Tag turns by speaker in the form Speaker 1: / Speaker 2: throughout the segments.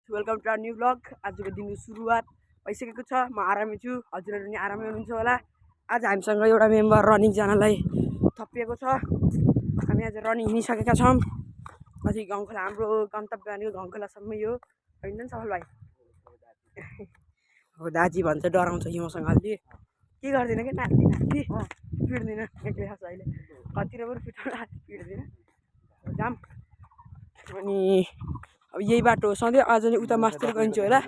Speaker 1: Welcome to our new blog. आजको दिनको सुरुवात भइसकेको छ। म आरामै छु, हजुरहरू पनि आरामै हुनुहुन्छ होला। आज हामीसँग एउटा मेम्बर रनिङ जानलाई थपिएको छ। हामी आज रनिङ हिँडिसकेका छौँ। माथि गाउँखोला हाम्रो गन्तव्य भनेको गाउँखोलासम्मै हो, होइन नि सफल भाइ? हो दाजी भन्छ, डराउँछ कि मसँग अलि। के गर्दैन कि नाति पिट्दिनँ एक्लै खास अहिले कतिर पनि पिटाउनु पिट्दिनँ जाम। अनि अब यही बाटो हो सधैँ। आज नि उता मास्तिर गइन्छु होला।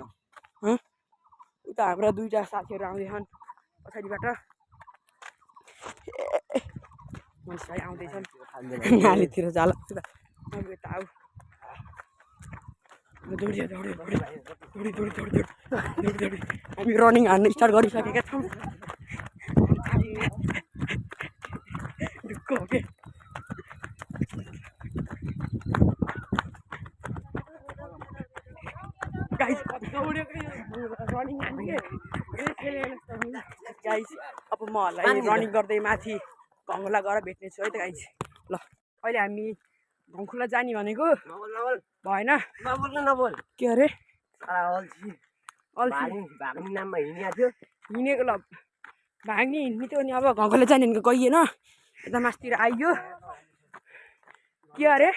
Speaker 1: उता हाम्रा दुईवटा साथीहरू आउँदैछन् पछाडिबाट। मान्छे आउँदैछन् नालीतिर जाला यता आऊ। दौडी हामी रनिङ हान्नु स्टार्ट गरिसकेका छौँ। ढुक्क हो के गाइस, रनिङ गाइस। अब म रनिङ गर्दै माथि गाउँखोला गएर भेट्नेछु है त गाइस। ल अहिले हामी गाउँखोला जाने भनेको भएन। के अरे हिँडेको ल भाग्ने हिँड्ने थियो नि। अब गाउँखोला जाने भनेको गइएन, यता मासतिर आइयो। के अरे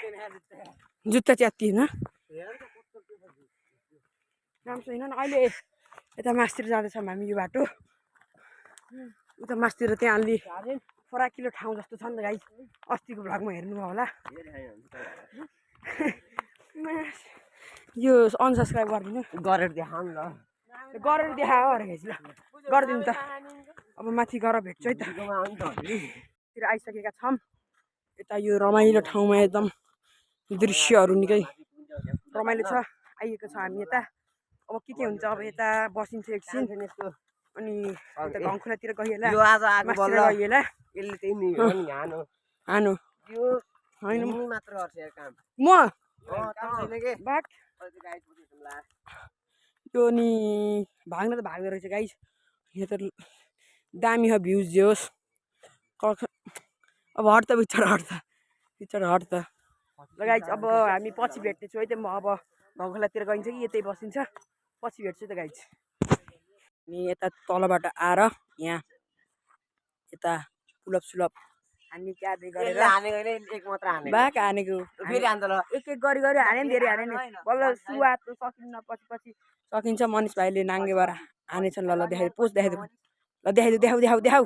Speaker 1: जुत्ता च्यात्तिएन राम्रो छैन। अहिले यता मासतिर जाँदैछौँ हामी यो बाटो। उता मासतिर त्यहाँ अलि फराकिलो ठाउँ जस्तो छ नि त गाइस। अस्तिको भ्लगमा हेर्नुभयो होला। यो अनसब्सक्राइब गरिदिनु, गरेर देखाउनु ल, गरेर देखायो अरे गाइस। ल गरिदिनु त। अब माथि गएर भेट्छु है त। तिर आइसकेका छौँ। यता यो रमाइलो ठाउँमा एकदम दृश्यहरू निकै रमाइलो छ। आइएको छ हामी यता। अब के हुन्छ, अब यता बसिन्छ एकछिन अनि यता गाउँखोलातिर गइएला। हानु होइन मात्र गर्छ काम म बाट यो नि भाग्न त भाग्दो रहेछ गाइस। यहाँ त दामी छ भ्युज जे होस्। अब हट त बिचरा हट त ल गाइस। अब हामी पछि भेट्नेछु है त। म अब गाउँखोलातिर गइन्छ कि यतै बसिन्छ, पछि भेट्छु त गाइस। अनि यता तलबाट आएर यहाँ यता पुलअप सुलअप हान्ने क्याबे गरेर बाक हानेको एक एक गरी हाने नि, धेरै हाने नि। बल्ल सुरुवात सकिन्न, पछि सकिन्छ। मनिष भाइले नाङ्गे भएर हानेछन्। ल देखाइदियो, पोस्ट देखाइदियो, ल देखाउ।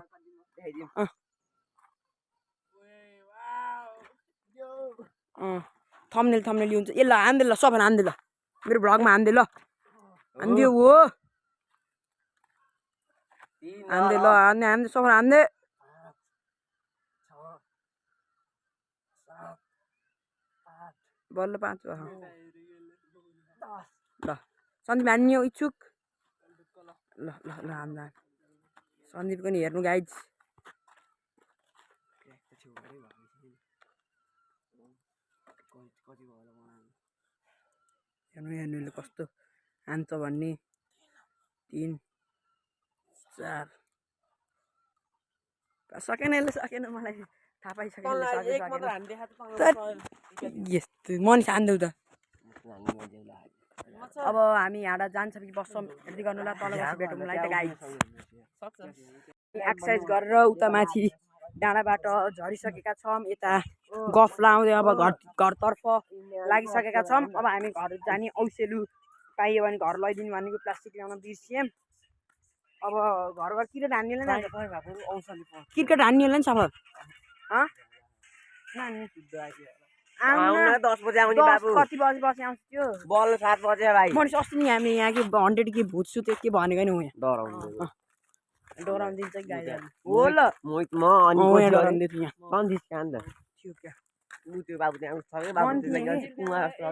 Speaker 1: थम्नेल हुन्छ। ए ल हान्दै, ल सफल हान्दै, ल मेरो भ्लगमा हान्दै, ल हान्दियो हो हान्दै, ल हान्दै सफल हान्दै। बल्ल 5 भयो। ल सन्दीप हान्ने इच्छुक? ल हान्दा सन्दीप पनि हेर्नु गाइज। हेर्नु कस्तो हान्छ भन्ने। 3 4 सकेन मलाई थाहा पाइसकेन। यस्तो मनिष हान्देऊ त। अब हामी यहाँ जान्छ कि बस्छौँ हेर्दै गर्नु ल। तल बसेर भेटौँ ल त गाइज। एक्सर्साइज गरेर उता माथि डाँडाबाट झरिसकेका छौँ। यता गफ लाउँदै अब घरतर्फ लागिसकेका छौँ। अब हामी घर जाने औसेलु पाइयो भने घर लैदिनु भनेको प्लास्टिक ल्याउन बिर्सियौँ। अब घर क्रिकेट हान्ने होला नि, क्रिकेट हान्ने होला नि सफल। 10 बजे आउने बाबु। कति बजे आउँछ त्यो? बल 7 बजे भाइ। मनिष अस्ति नि हामी यहाँ के 100 के भुत्छु त्यो के भनेको नि यहाँ डराउनु दिन्छ कि गाई हो ल। म अनि डराउनु दिन्छ यहाँ सन्धिस कान त थियो क्या उ त्यो बाबु त्यहाँ छ के बाबु त्यसलाई कुवा जस्तो हो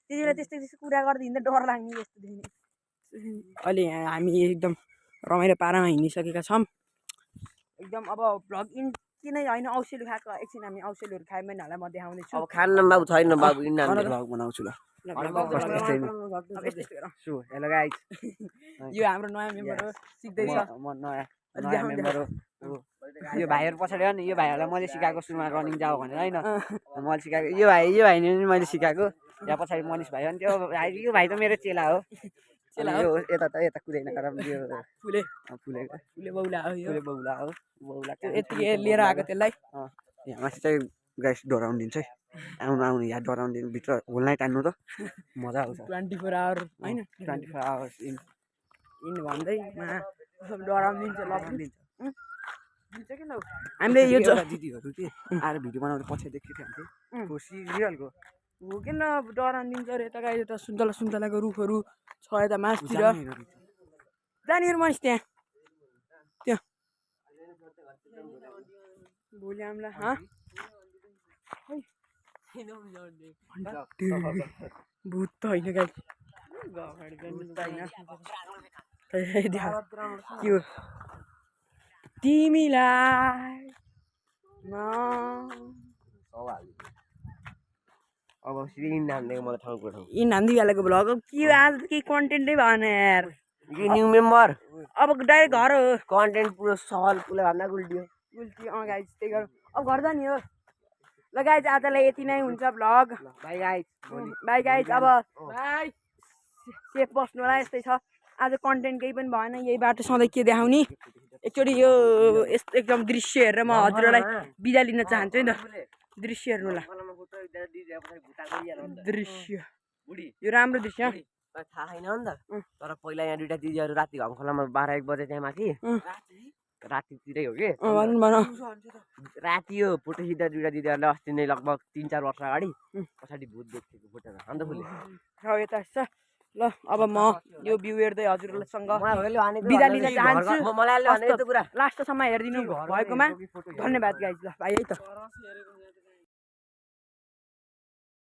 Speaker 1: त्यतिबेला त्यस्तो कुरा गर्दै हिँड्दा डर लाग्ने यस्तो देख्ने। अहिले हामी एकदम रमाइलो पारामा हिँडिसकेका छौँ एकदम। अब भ्लग इन किन होइन औसेलु खाएको एकछिन हामी औसेलुहरू खायौँ भने होला म देखाउँदैछु। अब खान्न बाबु छैन बाबु इन भ्लग बनाउँछु ल। हेलो गाइस, यो हाम्रो नयाँ मेम्बर हो, सिक्दैछ। म नयाँ मेम्बर हो। यो भाइहरू पछाडि हो नि, यो भाइहरूलाई मैले सिकाएको सुरुमा रनिङ जाऊ भनेर होइन। मैले सिकाएको यो भाइ नि मैले सिकाएको।
Speaker 2: यहाँ पछाडि मनिष भाइ अनि त्यो यो भाइ त मेरो चेला हो
Speaker 1: चेला
Speaker 2: अनि यो यता त यता कुदैन कारण यो
Speaker 1: फुले
Speaker 2: फुलेको
Speaker 1: फुले बौला हो यो
Speaker 2: फुले बौला हो बौला
Speaker 1: यति लिएर आएको त्यसलाई
Speaker 2: यहाँ माथि चाहिँ गाइस डराउनु दिन्छ है आउनु आउनु यहाँ डराउनु दिनु भित्र होल नाइट हान्नु त मजा आउँछ
Speaker 1: 24 आवर होइन
Speaker 2: 24 आवर्स इन
Speaker 1: इन भन्दै डराउनु दिन्छ लग्नु दिन्छ किन हामीले यो
Speaker 2: दिदीहरू के आएर भिडियो बनाउँदा पछि देखेको थियो हामीले खुसी रियलको
Speaker 1: हो किन डराउनु दिन्छ अरे यता गाई यता सुन्तलाको रुखहरू छ यता मासतिर जानेहरू मानिस त्यहाँ त्यो भोलि हामीलाई भूत त होइन गाई के हो तिमीलाई
Speaker 2: अब सिरिन नाम्ने मलाई ठाउँको ठाउँ
Speaker 1: इन हान्दिहालेको भ्लग के हो आज केही कन्टेन्टै भएन यार
Speaker 2: न्यू मेम्बर
Speaker 1: अब डाइरेक्ट घर हो
Speaker 2: कन्टेन्ट पुरो सहल पुरा भन्दा गुल्टियो
Speaker 1: गाइज त्यही गरौँ अब घर जाने हो ल गाइज आजलाई यति नै हुन्छ vlog
Speaker 2: by guys
Speaker 1: by guys अब सेफ बस्नु होला यस्तै छ आज कन्टेन्ट केही पनि भएन यही बाटो सधैँ के देखाउने एकचोटि यो यस्तो एकदम दृश्य हेरेर म हजुरलाई बिदा लिन चाहन्छु नि त दृश्य हेर्नु होला दृश्य यो राम्रो दृश्य
Speaker 2: थाहा छैन नि त तर पहिला यहाँ दुइटा दिदीहरू राति घाम खोलामा 12-1 बजे त्यहाँ माथि रातितिरै हो कि राति हो फोटो खिच्दा दुइटा दिदीहरूले अस्ति नै लगभग 3-4 वर्ष अगाडि पछाडि भूत देखेको फोटोमा अन्त फुले
Speaker 1: यता छ ल अब म यो भ्यू हेर्दै हजुरसँग बिदा लिन चाहन्छु लास्टसम्म हेरिदिनु भएकोमा धन्यवाद गाइज ल भाइ है त